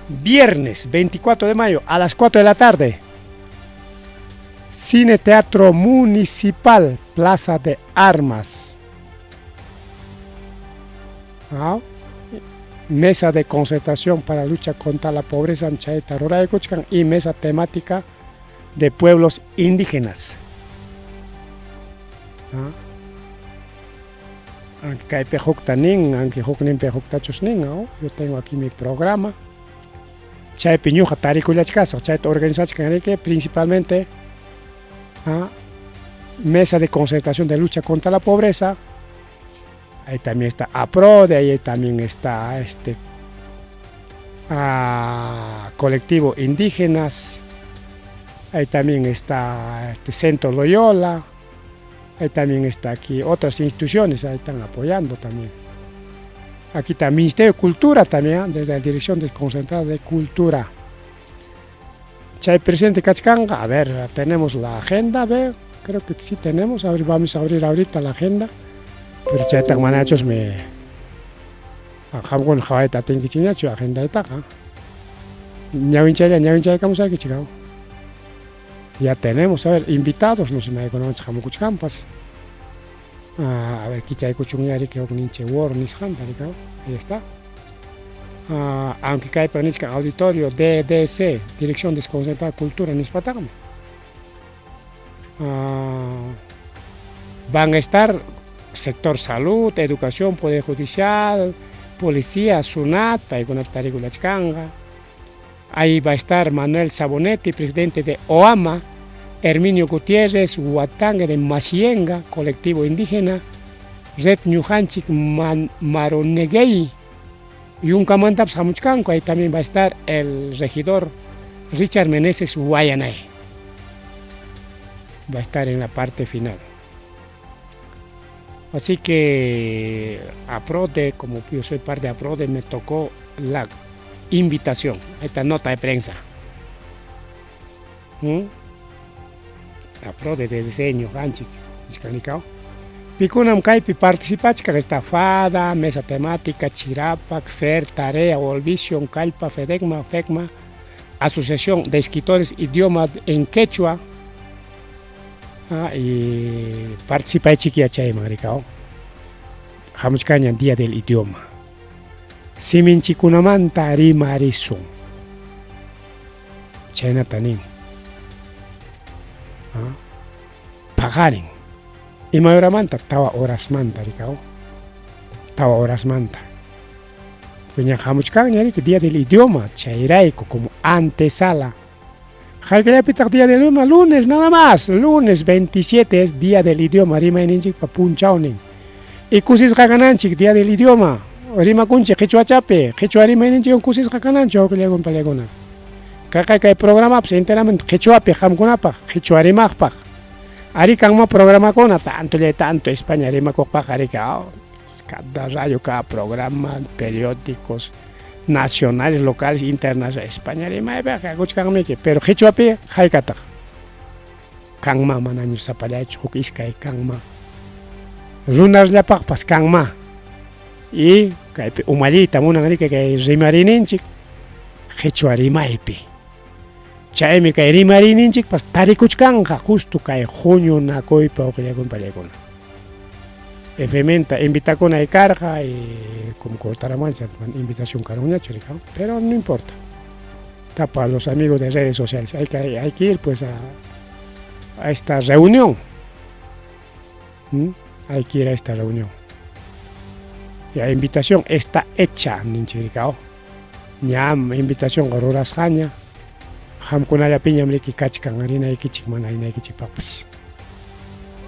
Viernes 24 de mayo a las 4 de la tarde. Cine Teatro Municipal, Plaza de Armas. Ah, mesa de concertación para lucha contra la pobreza en Chaeta Ruraykuchkan y mesa temática de pueblos indígenas. Ah. Aunque kaypi hukta nin, aunque hukninpi huktachus nin, oh, yo tengo aquí mi programa. Chaypi ñuqa tarikullachkasaq, chayta organizachkan riki principalmente ah, mesa de concertación de lucha contra la pobreza. Ahí también está APRODE, ahí también está este ah, colectivo indígenas, ahí también está este Centro Loyola, ahí también está aquí otras instituciones, ahí están apoyando también. Aquí está Ministerio de Cultura también, ¿ah? desde la Dirección Desconcentrada de Cultura. Chay presidente kachkanqa, a ver, tenemos la agenda, a ver, creo que sí tenemos, a ver, vamos a abrir ahorita la agenda. Pero chaytaq manachus me qamkuna qhawayta atinkichikñachu agendaytaqa. Ñawinchaylla ñawinchaykamusaykichik. Ya tenemos, a ver, invitados, no sé, maykunawanchik hamukuchkanpas. Ah, a ver, kichaykuchunña riki hukninchik Word nisqanta riki, ahí está. Ah, aunque kaypa nichkan auditorio DDC, Dirección Desconcentrada de Cultura nispataqmi. Ah, van a estar sector salud, educación, poder judicial, policía, SUNAT, paykunata tarikulachkanqa. Ahí va a estar Manuel Sabonetti, presidente de OAMA, Herminio Gutiérrez, Huatangue de Masienga, colectivo indígena, Red Ñujanchik Maroneguey, Yunkamantapas hamuchkanku, ahí también va a estar el regidor Richard Meneses Guayanay. Va a estar en la parte final. Así que APRODE, como yo soy parte de APRODE, me tocó la invitación, esta nota de prensa. ¿Mm? APRODE de diseño, Ganchik, Pikunam kaypi participachkaq está FADA, Mesa Temática, Chirapac, SER, Tarea, World Vision, Calpa, FEDECMA, FECMA, Asociación de Escritores Idiomas en Quechua, ah, y participaychikya chayman rikao. Hamuchkaña Día del Idioma. Siminchikunamanta rimarisun. Chaynata nin. Ah, paqarin. Ima horamanta? Tawa horasmanta rikao. Tawa horasmanta. Ña hamuchkanña riki Día del Idioma, chayrayku como antesala. Haykallapitaq Día del Idioma, lunes nada más, lunes 27 es Día del Idioma, rimayninchikpa punchawnin. Y kusisqa kananchik Día del Idioma, rimakunchik qhichwachapi, qhichwa rimayninchikwan kusisqa kananchik wawqillakuna payllakuna. Kaqay kay programapas enteramente qhichwapi qamkunapaq, qhichwa rimaqpaq. Ari kanma programakuna tanto tanto España rimakuqpaq ari cada rayo, cada programa, periódicos nacionales, locales, internacionales, España rimaypiqa hakuchkanmiki, pero qhichwapi haykataq. Kanma manañu sapallaychu huk iskay kanma. Runasllapaqpas kanma. Y kaypi umalliyta munan riki kay rimariyninchik qhichwa rimaypi. Chaymi kay rimariyninchikpas tarikuchkanqa justo kay huñunakuypi wawqillakuna pallaykuna. FMenta invitakuna karqa y como cortaramancha invitación karunñachu rika, pero no importa. Está para los amigos de redes sociales, hay que ir pues a esta reunión. ¿Mm? Hay que ir a esta reunión. Y la invitación está hecha, ninchirikao. Ñam invitación rurasqaña. Qamkunallapiñam riki kachkan rinaykichik mana rinaykichikpaqpas.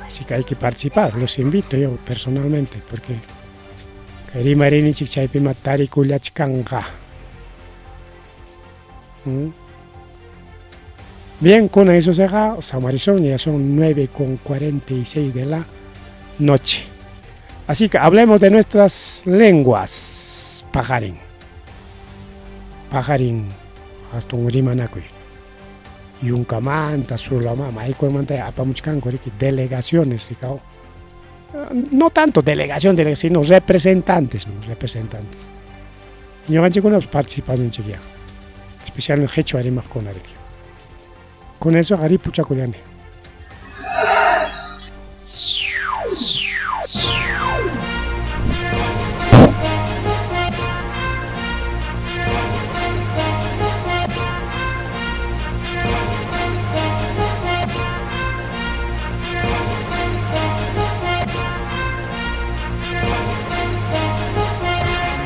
Así que hay que participar, los invito yo personalmente, porque kay rimariyninchik chaypima tarikullachkanqa. ¿Mm? Bien, con eso se Samarizón, ya son 9:46 de la noche. Así que hablemos de nuestras lenguas. Paqarin. Paqarin hatun rimanakuy. Yunkamanta, Surlamama, maykunamanta apamuchkanku riki delegaciones rikao. No tanto delegación, sino representantes, ¿no? Representantes. Ñuqanchikkunapas participasunchikyá, especialmente qhichwa rimaqkuna riki. Con eso ripuchakullani.